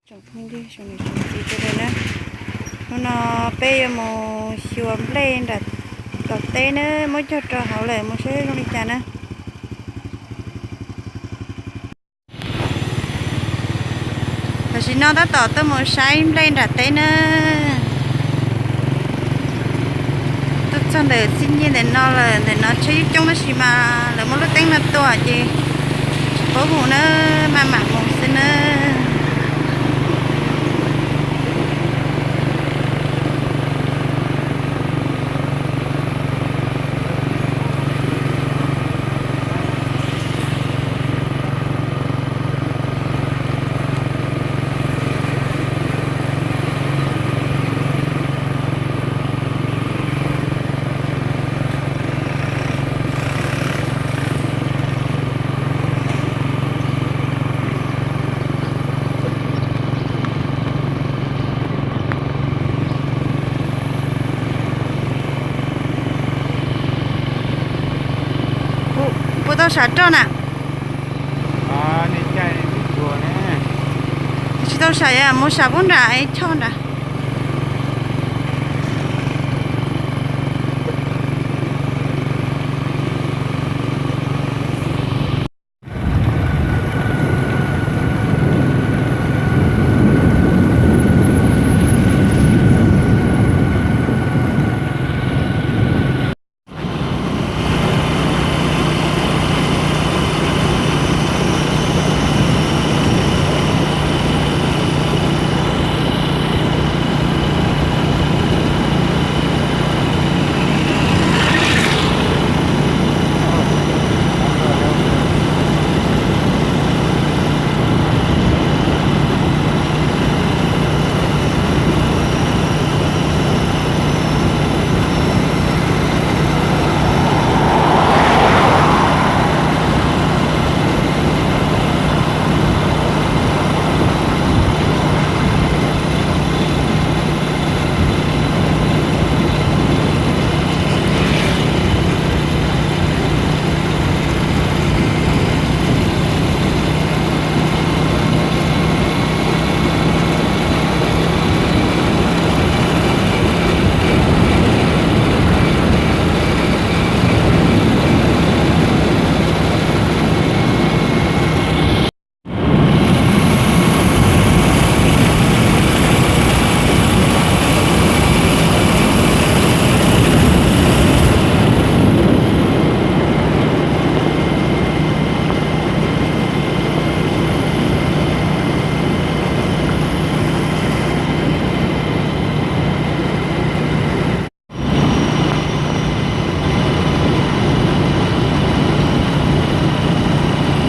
Tsoom phooj ywg tsoom niam tsoom txiv sawv daws na, hnub no peb yuav mus xyuas nplej nram tom teb na, muab cog rau hauv lawm, mus saib zoo li cas na. Tam sim no tab tom tuaj mus saib nplej nram teb na. Tuaj txog ntawm txij ncej ntawm no lawm, ntawm no tsheb coob coob tab sis mas lawv muab lub teeb no tua ces tsis paub mus na, maj mam mus xwb na. Kuv, kuv tau sam roj na. Tsis tau sam, mus sam pub nram choj nrad.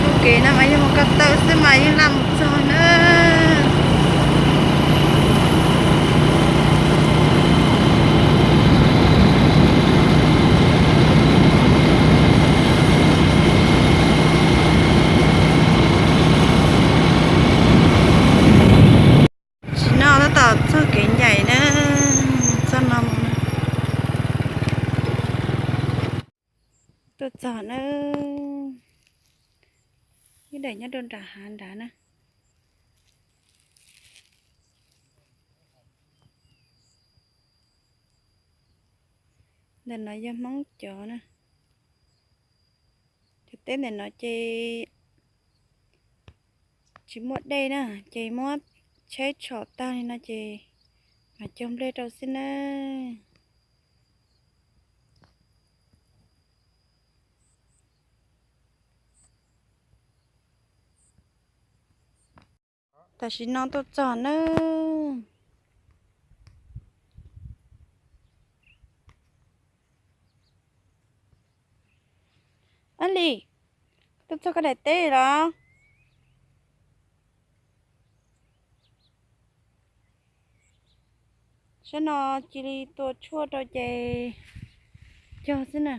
Tus kev no mas yog mus ko taw xwb mas yeej laj mus txog na. Tam sim no tab tom txog kev ncaim na, txog no mus na. Tuaj txog na, ib daim nyob rau nram hav nrad na. Ntawm no yog Hmoob cov na. Cov teb ntawm no ces tsis muaj dej na, ces muab tsheb tshom tag li no ces mam cog nplej rau xwb na. Tam sim no tuaj txog nawb. Ab Lis, tuaj txog koj daim teb los? Sab no cia li tua tshuaj rau ces cog xwb na.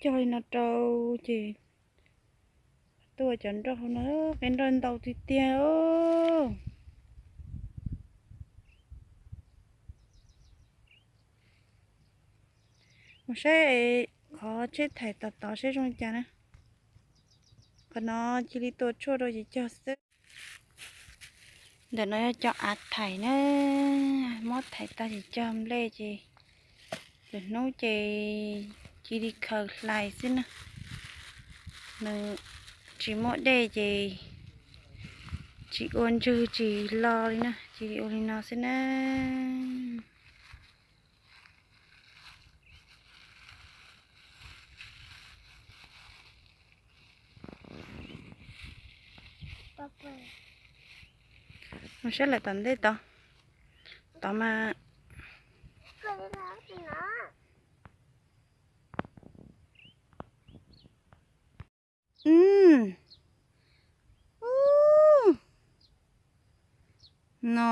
cog li no rau ces tuaj cov nroj hauv no, qe nroj ntau tiag tiag. Mus saib qhov tsheb thais tod tod saib zoo li cas na. Qhov no cia li tua tshuaj rau ces cog xwb. Ntawm no yog cov av thais na, muab thais tag ces cog nplej ces lwm hnub ces cia li khaws hlais xwb na. Nws tsis muaj dej ces tsis ua ntswg tsis lo li na, cia li ua li no xwb na. Mus saib lawm tom ntej tod, tod mas. No,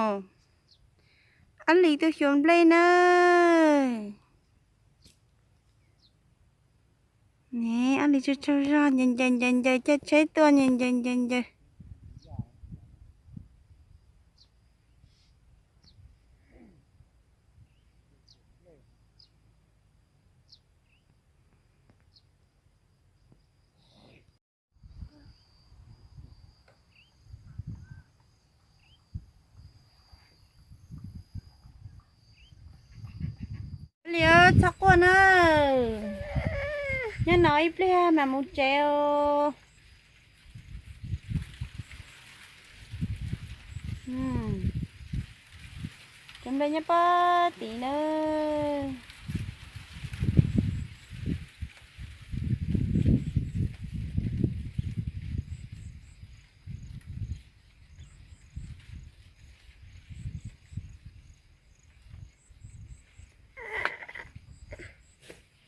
Ab Lis tuaj xyuas nplej na. Ne, Ab Lis tsaug tsaug zog, ncaws ncaws ncaws ncaws, caij tsheb tuaj ncaws ncaws ncaws ncaws. Li, txhob quaj na, nyob no ib pliag mam mus tsev os. Cov nplej nyob pob tid na.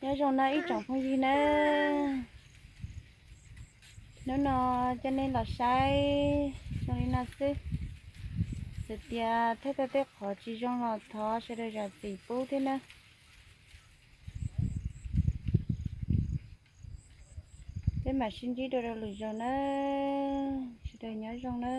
Nyob zoo na ib tsoom phooj ywg na, hnub no coj nej los saib zoo li no xwb. Txawm tias thaij tau tej qhov tsis zoo los thov sawv daws zam txim pub thiab na. Peb mam sib ntsib dua rau lwm zaus na, sawv daws nyob zoo na.